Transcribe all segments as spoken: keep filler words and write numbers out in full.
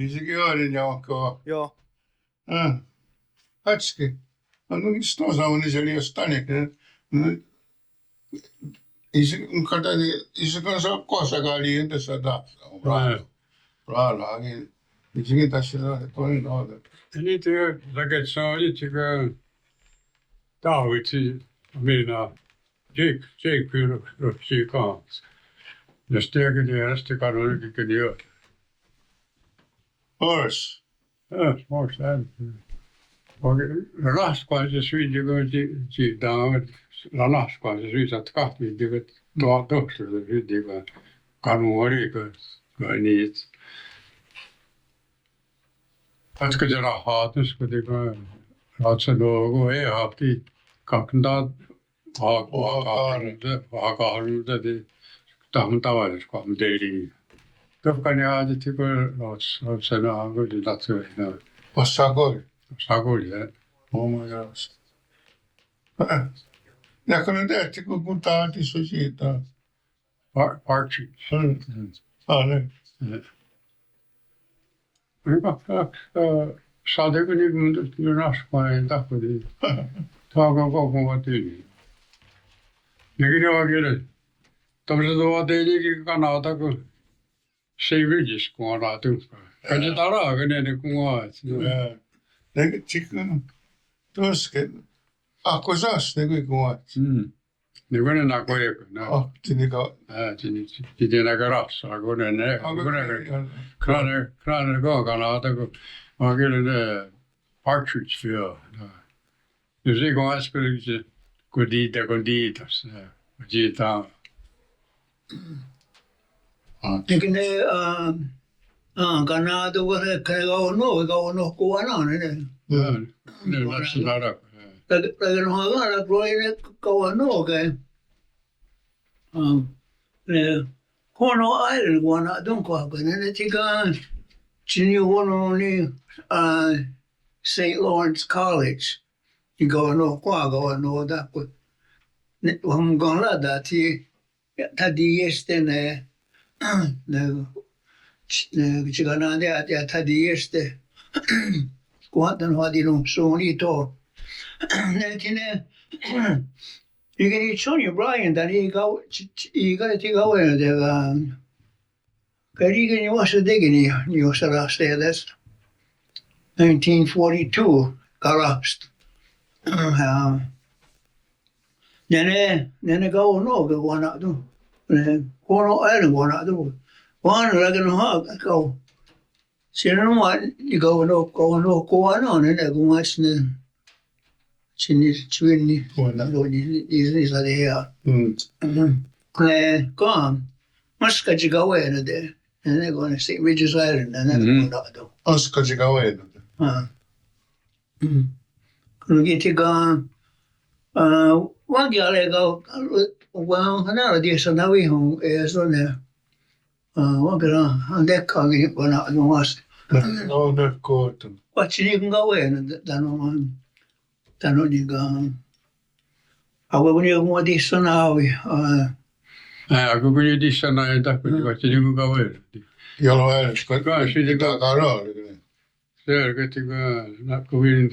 Í:se ki' ioiá:ri' niaónhko'. Io. Ah. Hátske. Á:ke ki' stó:sa ó:ni' seliostánia'k. Í:se, káti', í:se ken sahkó:sakale' ente' satà:se. Rá. Rá, rá, ki'. Í:se ki' táhsi, tó:ni' nó:ta. Eni' ti' raketsó:ni tsi ken tá:wit tsi, I mean, uh, Jake, Jake, you know, Jake, uh, nahò:ten ki' nè:'e, nahò:ten ki' nè:'e. Horse. Yes, horse, and, uh, okay, ranas' kwah sesuhwí:teks, tsi, tsi, tá:wit, ranas' kwah sesuhwí:teks, satkáhtwit, tsi, tó, tó, sesuhwí:teks, kanón:ri, ka, ka, ní:ts. Hátske tsi rahá:tons, káti' ken, ratshenó:ko, eh, hápti, kaktá, ha, ha, ha, ha, ha, ha, ti, tahontá:wens, kwah moté:ri. Tóka' niá:ti tsi ken, rats, ratshenó:ko, ti, ratshenó:ko. Kwah shakó:ri. Shakó:ri, eh. Oh my gosh. Nè:'e ká:nen tsi ken kontá:ti só:tsi ta. Par-, partridge. Mm. Mm. Ah, nè:'e. Eh. Tóka', eh, sá:teko' ni' kontá:ti, ranas' kwah tá:kwiti. Tóka' ken konwá:teni. Nè:'e ki' nè:'e wa'kè:ne'. Tánon' wa'teni' ki' kaná:takon Saint Regis konwá:ton. Katsi'tarà:ke nè:'e konwá:tsi. Yeah. Nè:'e ki' tsi ken. Tó:ske. Akwé:sen nè:'e ki' konwá:tsi. Mm. Nè:'e ki' nè:'e nakwé:kon, nè:'e. Oh, tsi nikawa'. Ah, tsi ni, tsi, tsi nikaráhsa, ko' nè:'e, nè:'e, ah, ko' nè:'e, ko' nè:'e, ko' nè:'e, ko' kaná:takon, ah, ki' nè:'e, Partridgeville, nè:'e. Nè:'e tsi konwá:tsi, ko' tsi, kotita, kotita, nè:'e, kotita. Ah. Nè:'e ki' nè:'e, ah, Ah, kaná:takon, kaná:takon, kaná:takon, kaná:takon, kaná:takon, kaná:takon. Ah, nè:'e, nè:'e, nè:'e, nè:'e, nè:'e, nè:'e, nè:'e, nè:'e, ah, nè:'e, Kornwall Island, kaná:takon, nè:'e, nè:'e, tsi ken, tsi niwá:nen, ah, Saint Lawrence College, kaná:takon, kaná:takon, tákwe. Nè:'e, wahonkaráhta, tsi Tánon' tsi í:se' nè:'e, nè:'e, nè:'e, tsi kaná:takon, tánon' tsi í:se'. Kwah tánon' tsi nonhsón:ni' tho. Nè:'e tsi nè:'e, í:kehre' Junior Bryant, tánon' í:kehre', tsi, tsi, í:kehre' tsi kawé:kon, nè:'e, ka, ka í:kehre' niwáhsen tékeni, niwáhsen raste', that's nineteen forty-two, karáhst. Ah, Nè:'e, nè:'e, nè:'e kaná:takon, kaná:takon. Nè:'e, Kornwall Island kaná:takon. Kwah ne' rakenonhà:'a, ka, tsi nè:'e nòn:wa nikaná:takon, kaná:takon, nè:'e, nè:'e, konwá:tsi ne'. Tsi ni, tsi ni, kaná:takon ni, ni, ni, ni, sa te ya. Mm. Nè:'e, ka, más ka tsi kawé:kon nè:'e. Nè:'e, nè:'e, ko' nè:'e Saint Regis Island, nè:'e, nè:'e, kaná:takon. Más ka tsi kawé:kon nè:'e. Ah. Mm. Kèn:'en ki' tsi ken, ah, wa'kè:ne' ka, wa'kè:ne' tsi ken, ah, wa'kè:ne' tsi ken, ah, wa'kè:ne' tsi ken, ah, tánon' ni' ken, ah, akwé:kon ni' ken wa'tihsón:nahwe', ah. Eh, akwé:kon ni' wa'tihsón:nahwe', tánon' ni' ken wa'tihsón:nahwe'. Iah, ken, ken, ken, Sir, káti' ken, nè:'e kowá:nen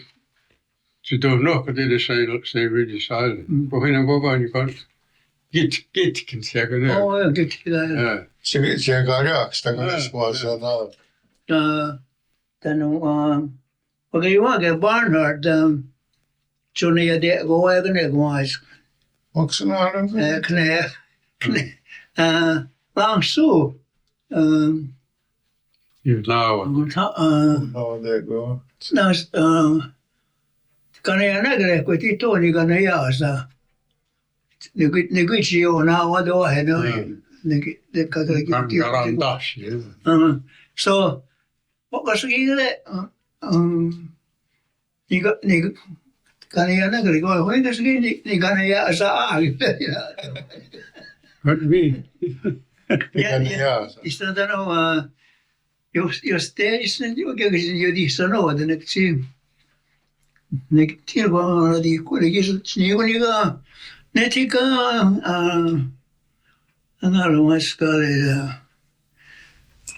tsi tó:nen ken tsi nè:'e Saint, Saint Regis Island. Mm. Kó:nen ki' nè:'e kowá:nen ken. Kit, kit, kit, tsi ken nè:'e. Oh, yeah, kit, kit, yeah. Yeah. Tsi, tsi ká:ti' ken, tsi ken, yeah, nè:'e, ah, tánon', ah, okay, wa'kè:ne' Barnard, um, tsi nè:'e iah te' kowá:nen ken nè:'e kowá:nen. Oksana, eh, ken nè:'e, ken nè:'e, ah, Langsú, um, Iah ná:wa. Iah ná:wa, there you go. Nè:'e, ah, kanaiá:nake' kwah tsi tó:ni' kanaiá:sa'. Nè:'e ki', nè:'e ki' tsi ioná:wa' tó:nen. Nè:'e ki', nè:'e ka, ka, ka, ka, karantáhsi, eh. Uh-huh. So, wa'kahsakì:ke', uh, um, Nè:'e ka, nè:'e ka, kanaiá:nake' kwah, wa'kahsakì:ke' nè:'e, nè:'e kanaiá:sa'. What do you mean? Nè:'e kanaiá:sa'. Ista tánon', ah, io, io, sta, ista, io, ke, ke, io, di, sa, no, de, nè:'e ki', nè:'e ki', ah, di, ko, nè:'e ki', nè:'e ki', nè:'e ki', ah, Á:ke ronwatská:re', ah,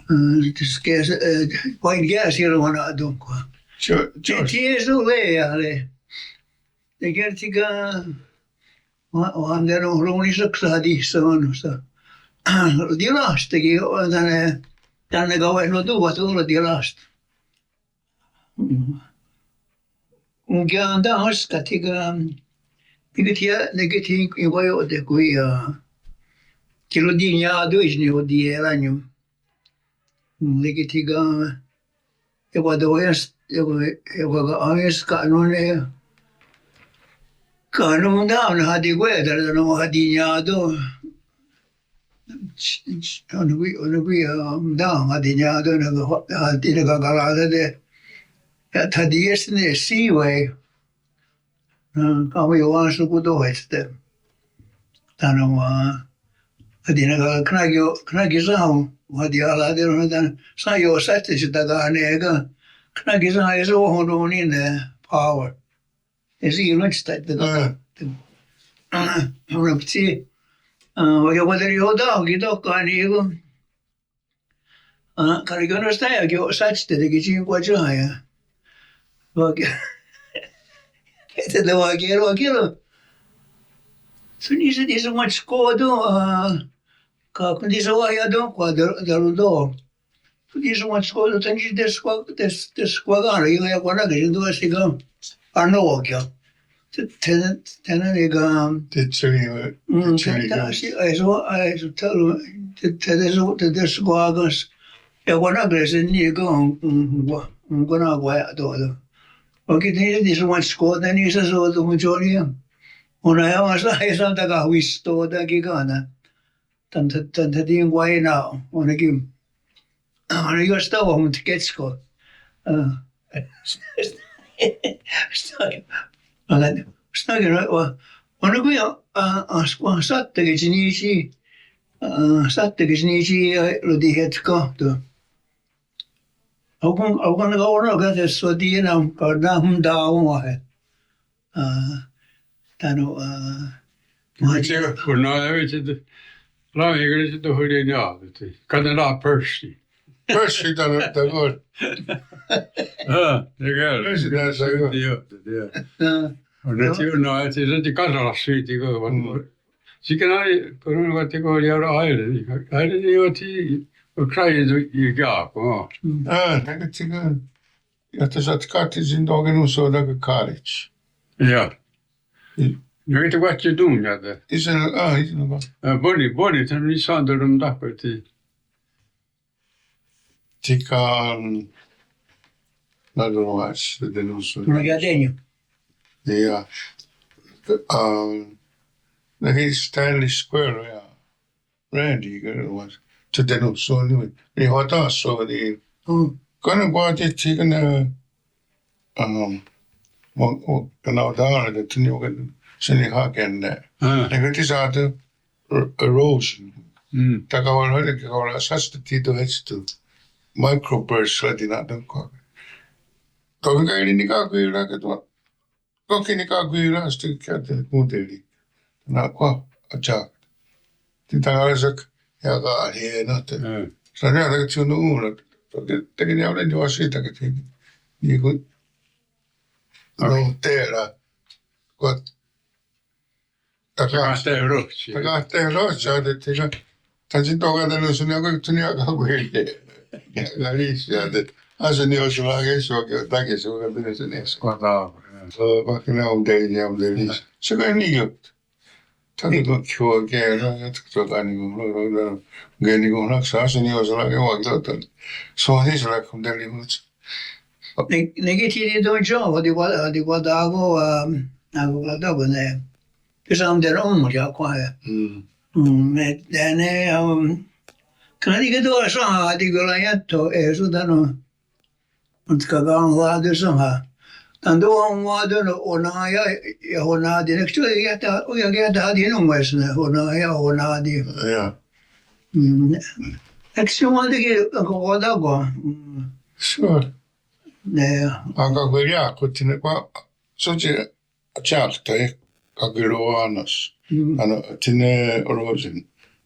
Ske, eh, wahikéha' sié:ron wa'nà:ton' kwah. Sure, sure. Tsi, tsi, eso le, ale. Teker tsi ken, wa, wahén:ron' ronnísaks hatihsá:nonhsa'. Rotiráhst ki', tánon' ne kawe'nó:ton' wahton' rotiráhst. Onkihà:ta' énska thí:ken, ne kí:ken, ne kí:ken ienkwaió'te' kwia. Ki' rotiiá:ton' í:se' ne otiié:ra'ne'. Ne kí:ken thí:ken, iekwatowá:iens, iekwa, iekwaka'á:iens ka' nó:nen, ka' nó:nen tánon' hatikwé:ta' tánon' hatiiá:ton'. Onókwi, onókwi, ah, tánon' hatiiá:ton' ne, ah, tsi ne kakará:tate'. Iah thatiié:se' ne Seaway. Ah, ká:wen' iowá:nenhsokotó:hete'. Tánon', ah, hati' ne ka, kèn:naki, kèn:naki sénha, watiiá:rate' ronne tánon', sénha io'shátste' tsi takà:ne' ken. Kèn:naki sénha é:so wahonrón:ni' ne power. É:so ión:tste' te, te, ah, tsi, ah, wa'kwateriió:ten' ki' tóka' ní:kon. Ah, ká:ti' ken ó:nen tsi tánon' io'shátste' ki' tsi kwah tsá:ien. Wa'k, ken tsi te wa'kè:ron', wa'kè:ron'. Tsi ní:se, ní:se wa'tskó:ton, ah, ka, ken tsi wahaiá:ton' kwah te, te rontó'. Tsi ní:se wa'tskó:ton, tsi ní:se teskwa, tes, teskwaká:nen, ienawá:nen, tsi tó:ka' tsi ken. Anò:kien. Te, te, te, ne, ne, ka, te, tsi, mm, te, tsi, te, ka, si, aiso, aiso, te, te, te, te, te, teskwaká:nen. Ienawá:nen, tsi ní:kon, mm, wa, mm, kona kwah to, to. Wa'kè:ron' tsi ní:se wa'tskó:ton, ní:se so, to, mucho ni. Ó:nen iawá:sen, aiso, takahwístote' ki' ká:nen. Tánon', tánon', tánon' tsi kwah ná:, ó:nen ki'. Ó:nen ki' io'stá:wa' wahontkè:tsko'. Ah. Ó:nen ki' ná:, wa, ó:nen ki', ah, ah, skwah, sáttake' tsi ní:tsi, ah, sáttake' tsi ní:tsi, ah, rotiié:tsko'. Aokòn, aokòn:, aokòn:, ka' te, so, ti, na, ka, na, hm, ta, wa, he. Ah, tánon', ah, Tsi, oh, no, eh, tsi, tsi, la, eh, tsi, tsi, to, huli, no, tsi, ka, na, Percy. Percy, tánon', tánon'. Ah, yeah, Percy, tánon', tánon'. Yeah, yeah. Ah. Oh, no, tsi, no, tsi, tsi, ka, la, tsi, tsi, ka, wa, mm. Tsi, ka, na, ko, no, wa, tsi, ko, ya, ra, ai, ai, ai, yo, tsi, ko, krai, yo, ya, ko. Mm. Ah, tánon', tsi, ka. Iah tsi, tsi, ka, tsi, tsi, tóka' nòn:wa, so, tánon', college. Yeah. I- No, ken tsi kwah tsi tón:we, ya, te. Í:se', ah, í:se', no, ka. Ah, Bonnie, Bonnie, tánon' ni' sá:ton rontáhkwati. Tsi ken, na, no, wa, tsi, te, no, so. No, ya, te, no. Yeah. Um, na, ki' Stanley Square, yeah. Randy, ken, wa, tsi, te, no, so, ni, ni, wa, ta, so, ni. Mm. Ken, wa, tsi, tsi, ken, um, wa, wa, ken, wa, ta, te, tsi, ni, wa, ken, tsi, ni, ha, ken, ne. Ah. Ne, ken, tsi, sa, te, er-, erosion. Mm. Takawal, ha, ne, takawal, sa, sa, ti, to, he, to. Microburst, la, ti, na, to, ko. To, ken, ni, ni, ka, ki, la, ke, to. Ko, ki, ni, ka, ki, la, sti, ka, te, ko, te, li. Na, ko, a, cha. Ti, ta, ga, sa, ya, ga, a, he, na, te. Mm. Sa, ya, ta, ke, tsi, no, u, la. To, ke, te, ke, ni, a, le, ni, wa, si, ta, ke, te. Ni, ko. No, te, la. Ko. Takahté:rotste'. Takahté:rotste', tsi, tsi, tsi, tsi, tóka' tánon' tsi ní:kon, tsi ní:kon, ka' ríhsia'te'. Áhsen niiohserà:ke, so, ke, tá:ke, so, ke, tánon' tsi ní:kon. Kwah ken, oh, tsi, tsi, tsi, ní:kon. Tánon' ko, ke, no, ke, no, ke, ní:kon, no, ke, ní:kon, no, sa, áhsen niiohserà:ke, wa, ke, tánon'. So, ní:kon, sa, ke, tánon', ní:kon. Ne, ne kí:ken tsi ní:kon, oh, ti, wa, ti, wa, ta, ko, ah, ah, ko, ta, ko, ne. Kí:ken sa, ne, oh, ya, kwah, eh. Mm. Mm, ne, ne, ne, um, ken ní:kon to, sa, ti, ko, la, ya, to, eh, so, tánon'. Ken tsi ka, ka, la, ti, sa, ha. Tánon' to, wa, wa, to, no, oh, na, ya, ya, oh, na, ti, ne, tsi, ya, ta, oh, ya, ya, ta, ti, no, wes, ne, oh, na, ya, oh, na, ti. Yeah. Mm, ne. Ek, si, wa, ti, ki, ko, ko, ta, ko. Mm. Sure. Ne. Aka, ko, ya, ko, ti, ne, kwa, so, ti, Tsi, ka, te, ka, ki, ro, wa, nos. Mm. Ano, ti, ne, ro, sin.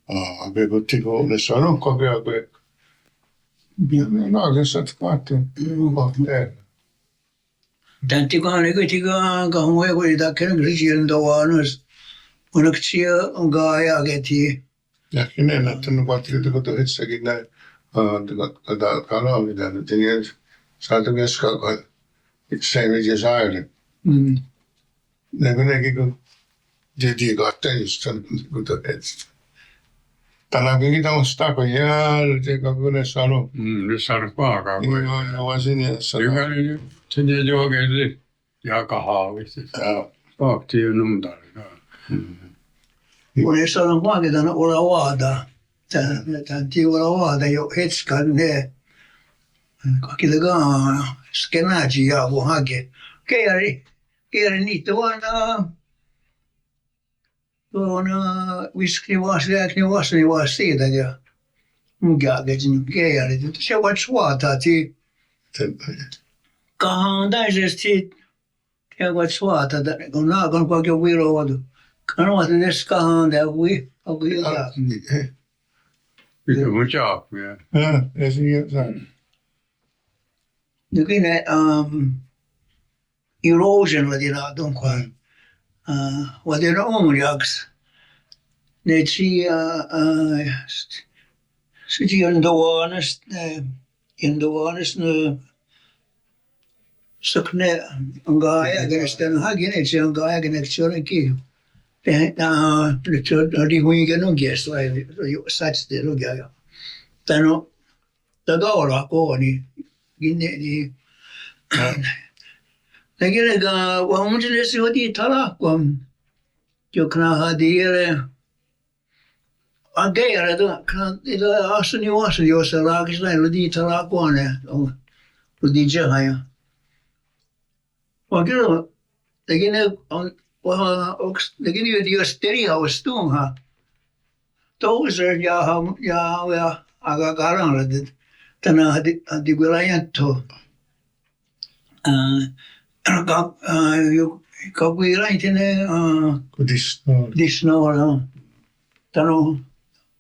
Ah, a, ke, ko, ti, ko, ne, sa, no, ka, ke, a, ke. Nà:'a ki' satkáhte. Tánon' thí:ken ne kí:ken kahonwé:kon tánon' ki' rísien tewá:nons. Ó:nen ki' tsi' ká:ti'. Iah ki' ne tánon' kwah thí:ken tóka' tóka' hetsa ki' ne, ah, tóka' tóka' ká:ti' ne, sá:'a tóka' ieska' Saint Regis Island. Mm. Ne kí:ken ki' tsi' tsi' ká:ti' ieska' tóka' tóka' hetsa. Tánon' ki' ki' tánon' stop iah, tsi' ká:ti' ne sá:non. Mm, ne sá:non pa' ká:ti'. Iah, iah, wáhi ne sá:non. Iah ki' ne tsi' ne yo' ki' tsi'. Iah kahá:wi. Iah. Pak ti nontá:re'. Wáhi ne sá:non kwah ki' tánon' orawà:ta. Tha, tha, tsi' orawà:ta yo' hetska' ne. Ki' tóka' skená:tsi iah kwah ki'. Kè:ri, kè:ri nitewá:nen. Tó:nen wísk niwáhse, wísk niwáhse, niwáhse, tsi' tánon'. Mú ki' á:ke tsi' kè:ri, tsi' wáhs wáhta tsi'. Kahentá' í:se' tsi'. Tsi' wáhs wáhta, tánon' kwah ki' wí:ron wá:ton. Ká:nen wáhta tsi' kahentá' wí, akwí:ken. Wí:ken muchacho, yeah. Yeah, that's it, yeah. Ne kí:ken, um, erosion wá:ton tánon' kwah. Ah, wá:ton ne ó:ni' á:kes. Ne tsi', ah, ah, tsi' tsi' ientewá:nons, eh, ientewá:nons ne sok ne, enkáhiake ne, tánon' há:ken ne tsi' enkáhiake ne tsi' ó:nen ki'. Te, ah, ne tsi' ó:nen rihwí:ken ne kí:ken, so, eh, yo', sátste ne kí:ken. Tánon' Taká:ra kó:ni, kí:ken ne, ne, ne kí:ken ne ka, wahón:ton ne tsi' wa'titharáhkwen. Yo' kèn:nhatiié:re'. Akè:rehte', kèn:nhatiié:re' áhsen niwáhsen, yo' serákisne, rotitharáhkwen ne, o, rotiié:ren. Wakè:ron, ne kí:ken ne, o, wa, oks, ne kí:ken ne Dios terihà:'a wahstón:ha. Tó:se iah, iah, iah, akakarèn:rate', tánon' hati, hatikwiraiéntho. Ah, ka, ah, yo', kakwiraiénthene', ah, Kutishnó:re. Kutishnó:re, ah. Tánon',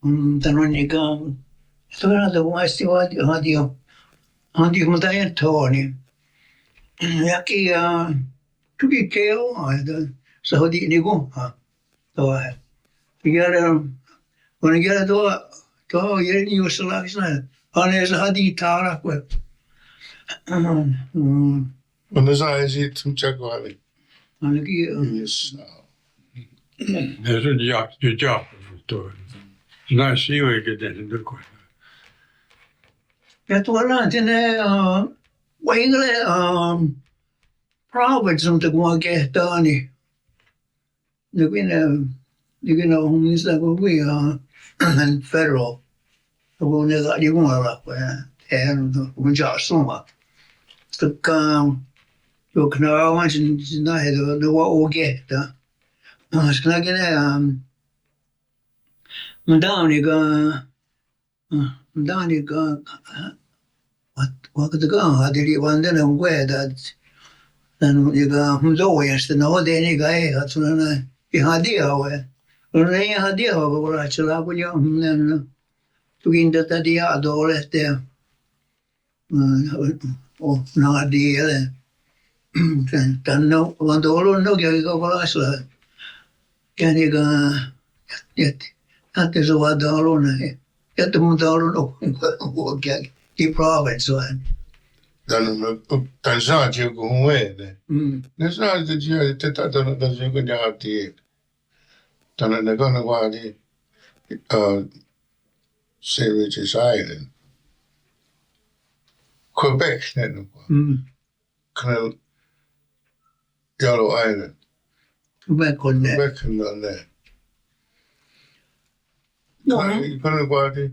mm, tánon' ne kí:ken. Tó:ka' ne wáhsi, wáhsi, wáhsi, wáhsi, wáhsi, wáhsi, Iah ki', ah, tho ki' ké:io, ah, sahoti' nikón:ha. Tó:, ah, iáre', wáhi ne iáre' tó:, tó:, iáre' niiohseráksen, ah, ne sahotitharáhkwen. Mm. Wáhi ne sá:, eh, tsi, tsi, tsi, wáhi ne. Wáhi ne ki', ah. Yes. Eso ya, ya, ya. Tó:, nà:'a tsi wáhi ke te, tó:. Ya tó:, wáhi ne, ah, wáhi ne, ah, province ne takón:ha ki' tánon'. Ne kí:ken, ne kí:ken ohmwísakon ki', ah, federal. Takón:ha ne ká:ti' kón:ha, eh, eh, kón:ha tsi ahsénha. Tó:ka', tó:ka' ne wáhi tsi, tsi nahò:ten ne wa'okè:ta. Ah, skennèn:'a ki' ne, ah, tánon' ne ká', Ah, tánon' ne ká', ah, wa, wa, tó:ka', ah, tiri wáhi ne, ne, kwah, ta, tánon' ne ká', hm, tó:, wáhi, tó:ka', nahò:ten ne ká', eh, ah, tsi, ne, ne, iehatiié:hawe'. Tó:nen ne iehatiié:hawe', kowá:ra tsi lá:kon, hm, ne, ne. Tó: ki' ne ta, ta, tiiá:ton, eh, te. Ah, o, o, nahò:ten, eh. Tánon', wáhi ne, wáhi ne, kowá:ra tsi lá:kon. Kianíka, iah, iah, iah, tsi wáhi ne, iah, tsi wáhi ne, o, o, ki' province wáhi. Tánon', tánon' sá:, tsi kón:ha wáhi ne. Mm. Ne sá:, tsi, tsi, tsi, tánon', tánon' sá:, kón:ha wáhi. Tánon' ne ká:nen wáhi, ah, Saint Regis Island. Quebec ne, ne. Mm. Kó:nen Yellow Island. Quebec ne. Quebec ne. No. Kó:nen, kó:nen kwah ti,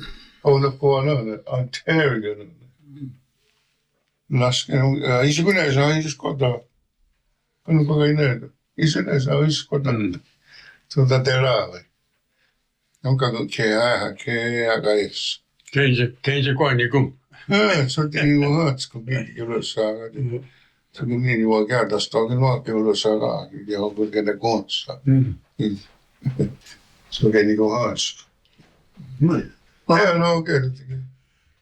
oh, ne, kó:nen, Ontario ne. Mm. Nas, eh, eh, í:se' ki' ne, sa, í:se' ki' ta. Kó:nen kwah ki' ne, í:se' ne, sa, í:se' ki' ta. Mm. Tó: ta, ta, terá:we. Tó:ka' ki' ke, ah, ke, ah, guys. Ke, ke, ke, kwah nikón:'a. Eh, so ti ni wahátsko ki' ki' ro' sa, ti. Mm. Tó: ki' ni, ni wáhi ki' ta, tó: ki' ni wáhi ki' ro' sa, ki' ki' ro' sa. Mm. Mm. So ki' ni wahátsko. Mm. Eh, no, ke,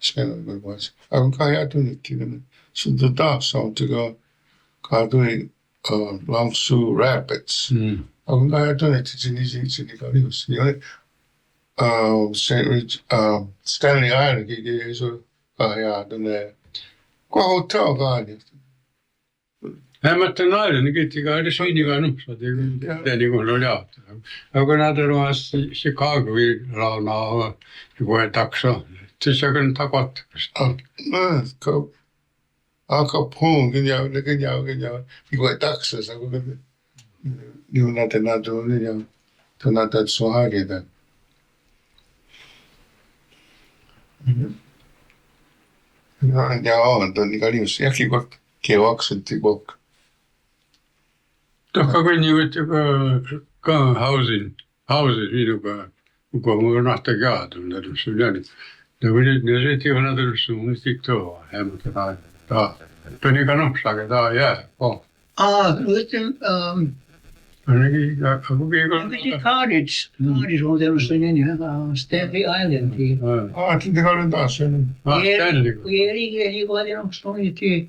Scanlan Island. Akón kahiá:ton ne kí:ken, sótsi táhsaon' tóka' ká:ti', uh, Longsu Rapids. Mm. Akón kahiá:ton ne tsi, tsi ni, tsi ni, tsi nikarí:io's. Ioió, uh, Saint Reg-, uh, Stanley Island, kí, kí, eso, kahiá:ton ne. Kwah hotel ká:ti'. Hamilton Island, ne kí:ken ká:ti' só:ni kanónhsa, te, yeah, tenikonhroià:ta. Akó nahò:ten ronwa's Chi-, Chicago, í:, ra, na, í:, kwe' táksa. Tsi shakonthá:kwat. Ah, ah, ka-, ah, Capone, kí:ken, kí:ken, kí:ken. Í:, kwe' táksa, sa' kwe'. Ní:, nahò:ten, nahò:ten, nahò:ten, nahò:ten, nahò:ten, nahò:ten, nahò:ten, nikarí:io's, iah ki' kwah kewáksen tsi kwah. Tóka' kwe' ní:, kwe' tóka' ka housing, housing, í:, tóka', tóka' mo nahò:ten kiatón:ton, nahò:ten, nahò:ten, nahò:ten, nahò:ten, nahò:ten, Hamilton Island. Tá, tó nikanónhsake tá, yeah, oh. Ah, within, um, Nahò:ten, ah, akó ki' nahò:ten cottage, cottage, oh, there was an, uh, Stanley Island, the, ah, ah, I think they got it down, Stanley. Ah, Stanley. Yeah, yeah, yeah, well, you know, Stanley, the,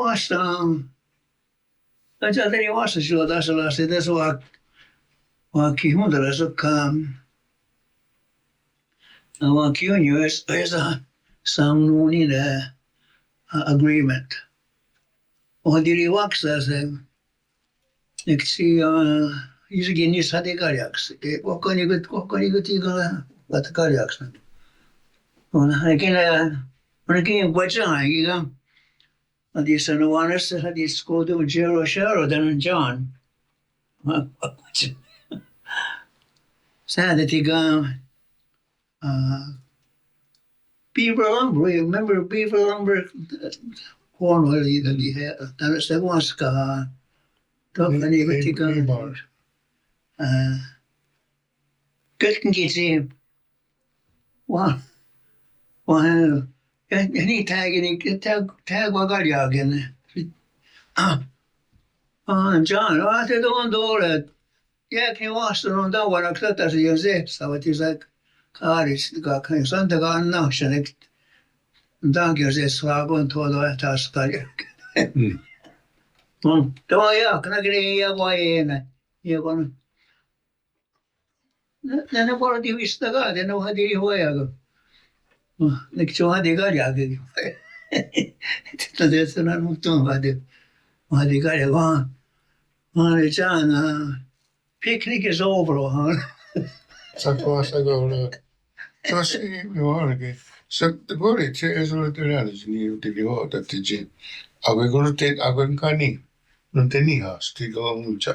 wáhsen, tánon tánon wáhsen iotáhsalas tánon wah, wahonhtaras ken, wahkihónnien' é:so, é:so sahón:ni' ne, uh, agreement. Ohatirihwáksen' nek tsi, uh, í:se ki' ní:se hatikarià:kse'. Kwah ká:ti', kwah ká:ti' ki' ká:ti' hatikarià:kse'. Ó:nen ki' ne, ó:nen ki' ne kwah tsi, ki' ken Hati' són:newanéhse' hati' skotón:ni Shero, Shero tánon John. Sá, hati' ken, ah, Beaver Lumber, remember Beaver Lumber? Kwah ne, hati', hati', tánon sekwénhska. Tó, hati' ken, ah, ken ki' tsi Wah, wah, eh, eh, ni' thá:ken, ni' thá:ken, thá:ken wakarià:ke ne. Ah, ah, John, wah, tetontó:re'. Iah ki' wáhsen tánon wahnaksáta'se' ionsesá:wati' sa' ká:ti' ka, ka, Santa Ana, Santa Ana, ionsesá:wati' tó:ton, eh, tá:se' ká:ti'. Mm. Mm, tewaià:ke, nek ne iah kwah ié:na. Iah kwah ne. Ne, ne, ne kwah ratiwísta ká:ti', ne wahatirihwaià:ke. Nek tsi wahatikarià:ke. Tó:ton, tó:ton, wahatikarià:ke. Wah, wah, ne John, uh, picnic is over, huh? Sá kwah, sá kwah, ora. Tó, sí, mi wahre' ki'. Sá, te kó:re' tsi é:so roterà:ne tsi ní:ioht tirihwáta'te' tsi. Akwé:kon rote, akwé:kon ká:ti'. Rotení:ha's, ki' ká:ti' ónhsa.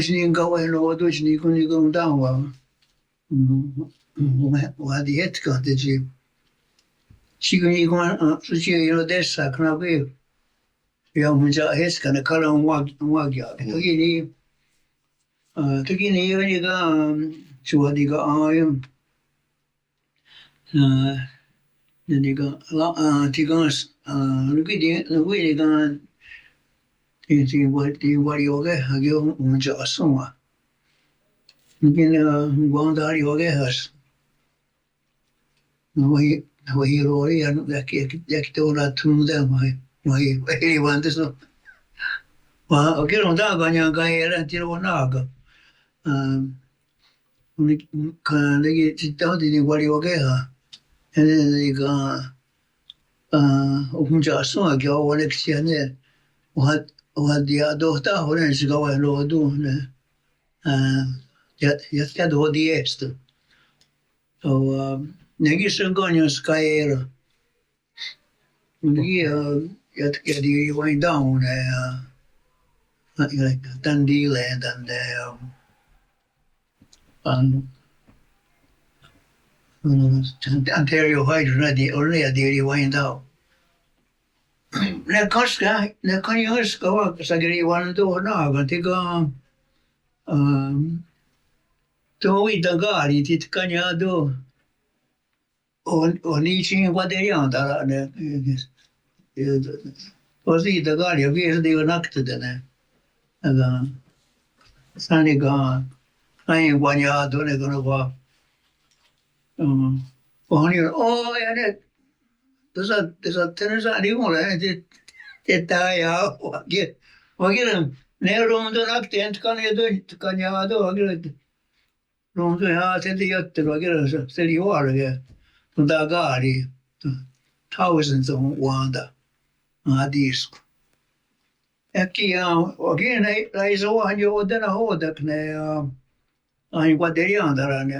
Tsi ní:ioht ká:wen' nòn:wa tsi ní:ioht ká:wen' nòn:wa. Wahatihétken tsi, tsi ní:ioht, tsi ní:ioht iontésha kná:wi. Iah onhwentsa'hétken ne ká:ra' wákia'k. Tóka' ni, tóka' ni ió:ni ken, tsi wá:ton ken, ah, ne ken, ah, tsi ken, ah, nonkwí:ni ken, tsi, tsi, tsi wá:ri wakéha ki' onhwentsa'shòn:'a. Nonkwí:ni, ah, kwah tá:ri wakéha. Wáhi, wáhi ro'óri, ah, iah ki', iah ki', iah ki' tó:ka' tsi nón:we, wáhi, wáhi, wáhi rihwán:tonhsho'. Wáhi, ok, rontá:ken' nè:'e ká:iere' tsi ronná:ken'. Ah, Ken ne ki' tsi tánon' tsi wá:ri wakéha. É:ne ne ken, ah, onhwentsa'shòn:'a ki' aowanekshiáne. Wahatia'tohtá:hon' ne tsi ká:wen' nòn:wa ne. Ah, iah, iah, iah tó:ti é:so. So, ah, ne ki' shonkwánion Skyler. Ki', ah, iah, iah tirihwaién:tawen' ne, ah, ah, iah, Dundee Land, and, ah, um, um, Ontario Hydro, ne ti, oh, ne iah tirihwaién:tawen'. Ne ká:ske, ne ká:nion ká:ske wá:ke sakerihwanón:ton ne ken tsi ken, um, tho wí:ta ká:ti tsi tkaniá:ton. Oh, oh, ní:tsi kwaterièn:tara' ne. Wáhi ká:ti, ok, í:se' tsi kanáktate ne. Ken, shá:ni ken, ken kwah niá:ton ne ken kwah. Um, oh, ni, oh, iah ne. Tóhsa, tóhsa, tsi ne shá:ni ken, eh, tsi, tsi tá:ia', wá:ke, wá:ke, ne rontonákte, tkaniá:ton, tkaniá:ton, wá:ke. Ronto, ah, tsi tsi iah, tsi wá:ke, tsi, tsi rihwà:rake'. Tóta ká:ti. Thousands of wá:ta. Ah, thí:sko. Iah ki', ah, wá:ke ne, raihsawáhon' iowatena'ó:tak ne, ah, ah, kwaterièn:tara' ne.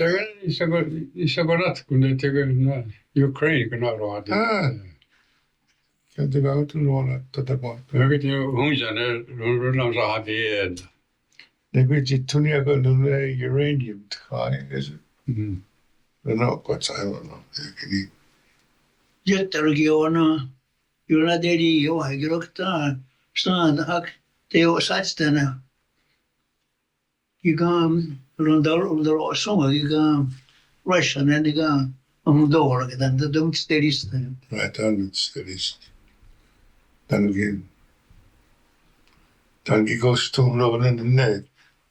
Shé:kon, ise ko, ise konatku ne teke na Ukraine kona'rohahti. Ah. Ken tekaón:ton ronató:ten. Eke ti' ónhia ne ronronawenhsá:ti. Neke tsi thónia'kon ne uranium tká:ien. Mm. Ronón:kwa tsi aeró:non. Eke ni. Ié:tare ki' ó:nen. Ionaté:ri iohekirokta, shá:nen hak, teiohsátsatene. Kí:ken, ronta, rontaro'shòn:'a kí:ken, Russia ne kí:ken, ahontó:re' tánon, tánon tsi teristèn. Tánon tsi teristèn. Tánon ki', tánon ki' kos tó:nen ne, ne,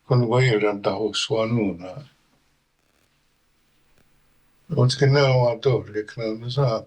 konkwaié:ren tahoswà:non'ne'. Ó:nen ki' ne wá:ton, kí:ken ne sá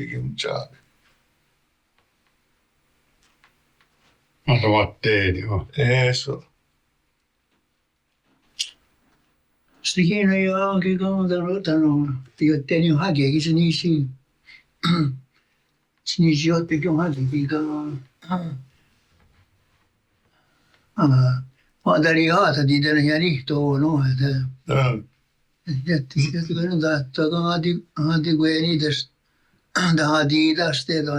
Iotié:ri ki' ontià:ke. Arowattè:rio. É:so. Tsi kí:ken iotié:ri ki' ontià:ke, tánon' iotié:ri ki' ontià:ke, ki' tsi ní:tsi, tsi ní:tsi iotié:ri ki' ontià:ke, ki' ken, ah, wa'tariá:ta' ki' tánon' iah nihtó:non, eh, ah, eh, eh, eh, ta, ta, ka, ka, ti, ti, kwé:ni, ta, ti, ta, ti, ta,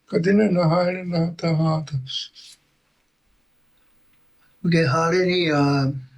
Ka' ti ne nahá:re' natahá:tens? Ke há:re' ni, ah,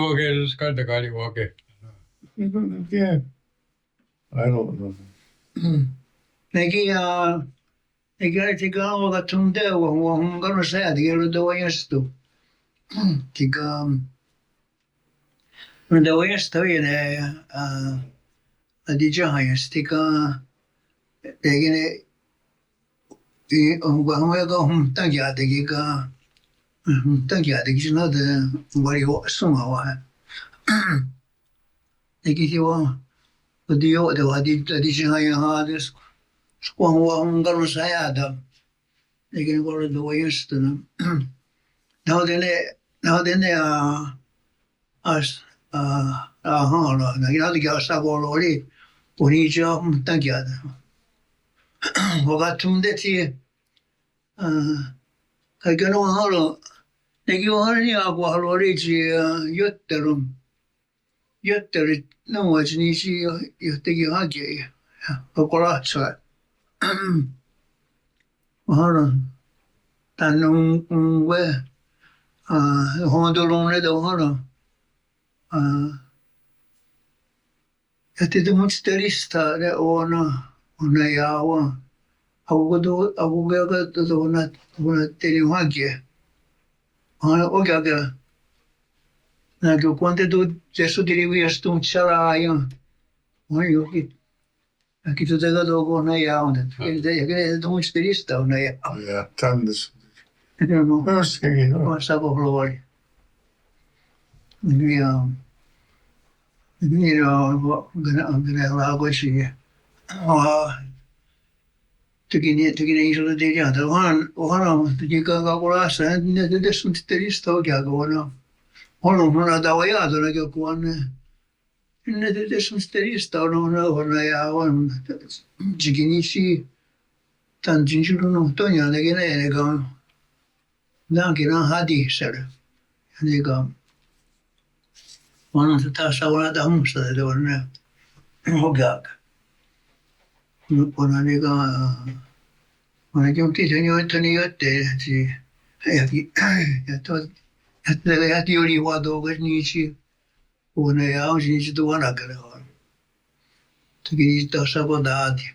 Karihwà:ke, Karihwà:ke. Yeah. I don't know. Nè:'e ki', ah, nè:'e ki' á:re thí:ken wakathón:te' wahonwahón:karon' sahyà:'a, thí:ken rontewaiénhstha. Thí:ken rontewaiénhstha, ó:ia' ne, ah, atiién:se thí:ken, eh, kí:ken, eh, wahonwahón:karon' hontákia'te' kí:ken, hontákia'te' kí:ken tsi nahò:ten wari'wa'shòn:'a wáhi. Nè:'e ki' thí:ken, atiién:se, ati, atiién:se, ah, thí:ken wahonwahón:karon' sahyà:'a. Nè:'e ki' nahò:ten rontewaiénhstha. Nahò:ten ne, nahò:ten ne, ah, as, ah, ah, nahò:ten ki' ahshakohrowá:ri, oní:tsi ahontákia'te'. Wakathón:te' tsi, ah, ká:ti' ne wahèn:ron', nè:'e ki' wahèn:ron' ne akwáh ro'óre tsi, ah, ioté:ro'. Ioté:ro' nòn:wa tsi ní:tsi iotekihákie'. Akoráhtha. Wahèn:ron'. Tánon' òn:kwe. Ah, honto rón:ne' wahèn:ron'. Ah, iah tetonhwentsterístha ne ó:nen, ó:nen iá:wen. Akwé:kon tó, akwé:kon tó, tó, tó, tó, tó, tenihákie'. Ah, ó:ia' ki'. Nè:'e ki' kwén:te tó, Yé:so terihwí:iats tón:ha tsi ará:ien. Wáhi, ó:ia' ki'. Nè:'e ki' tó, tó, tó, tó, ó:nen iá:wen. Iah tetonhwentsterístha, ó:nen iá:wen. Yeah, tánon'. Wahshakohrowá:ri. Nè:'e ki', ah, nè:'e ki', ah, wa, gana, gana, la, ko, tsi. Ah, Tóka' ni', tóka' ni' í:se' teiá:ta. Wahèn:ron', wahèn:ron', tóka' ka, kakoráhsa, nè:'e tetonhwentsterístha, ó:ia' ki', wahèn:ron'. Wahèn:ron', wahèn:ron', tawaia'tò:ne' ki' kwah ne. Nè:'e tetonhwentsterístha, wahèn:ron', wahèn:ron', wahèn:ron', iá:wen. Tsi ki' ní:tsi. Tánon' tsi ní:tsi ronnohtónnion' ne kí:ken, ne kí:ken. Nè:'e ki' nahò:ten ahati'shere'. Nè:'e ki'. Wahèn:ron' tsi tahsawenna'tahónhsate' ne. Ó:ia' ki'. Wahèn:ron' nè:'e ki'. Wahèn:ron' ki' tsi tsi ioté tsi. Iah ki'. Iah to. Iah to, iah to ioríwato' ki' ní:tsi. Wahèn:ron' iá:wen tsi ní:tsi tewanaké:re'. Tóka' ni' tahsakotá:ti'.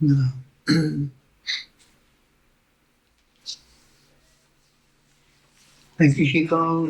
Nè:'e. Nè:'e ki' tsi ken.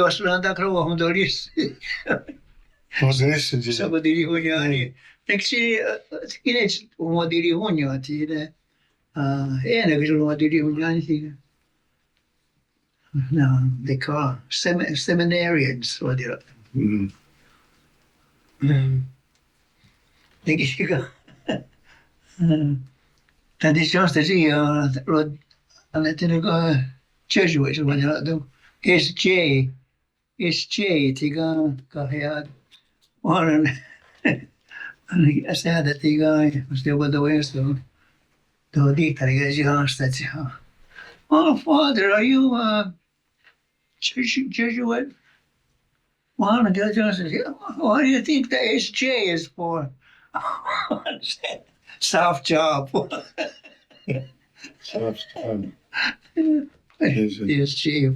Dios rontákaro wahontoríshe'. Wahontoríshe' tsi. Shakotirihónnion. Nek tsi, eh, kí:ken tsi wahontirihónnion tsi ne. Ah, é:neke tsi wahontirihónnion tsi. No, they call semi-, seminarians, what do you, mm. Mm. Nek tsi ka, mm. Tradition tsi, ah, ro-, anatene ka Jesuit, what do you, S J, S J, tsi ka, ka hea, wa'rèn, asè:ta tsi ka, still with the West, so. Tho tsi tá:rika tsi, ah, tsi, ah. "Oh, Father, are you, uh, Jesu-, Jesuit?" Well, the judge says, "Yeah, what do you think the S J is for?" Soft job. Soft job. Yes, sir. S J.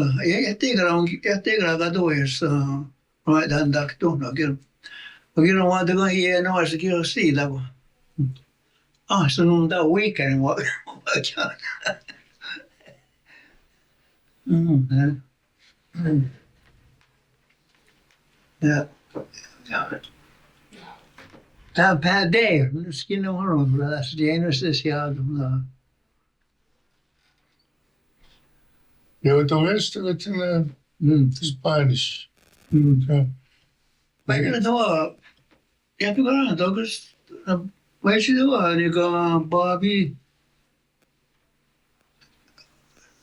Iah, iah, iah tékara, iah tékara kató:wes, ah, ronate'nién:ta'k tóhnon, kí, kí ronwaten'kèn:'a ienòn:we's kí: Shé:kon, ah, són:ton' weekend wa, wa, mm, eh, mm. Yeah. That bad day. It's, you know, last day, and it's this, yeah, uh, Yo to ves to go to the, mm, Spanish. Mm. Yeah. Like, uh, yeah, to go around, to go, uh, where should you go? And you go, uh, Bobby.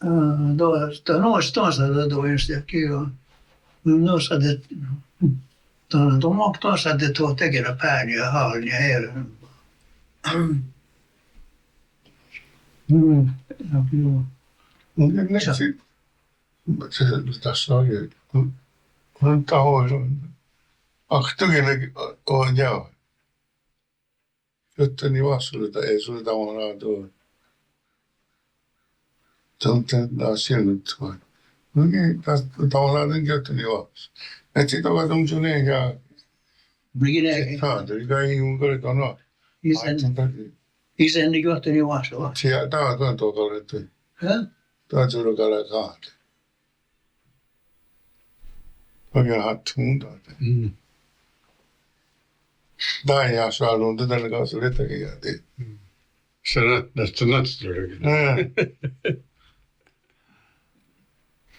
Uh, to, to, no, it's not that, to, it's the, you know, no, so that, to, to, no, to, so that, to, take it a pan, you haul, you haul. Mm. Tóta' niwáhson, tóta' niwáhson, tóta' niwáhson. Tóta' niwáhson. Í:se' nikiohtoniwáhson. Í:se' nikiohtoniwáhson. Tsi, tánon tóta' niwáhson. Tánon tóta' niwáhson. Wákeratón:tate. Mm. Tánon iah sarontón:tate ne kahserièn:tare' iah. Mm. Shé:kon, that's the next story. Eh.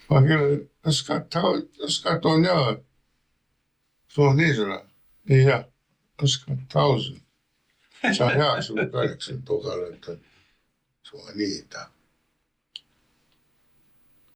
Wákera, énska tao, énska tó:ni. Sonhní:sera. Iah, énska tao. Sa iah, su ká:iakston tó:ka' tó:ni. Sonhní:ta'.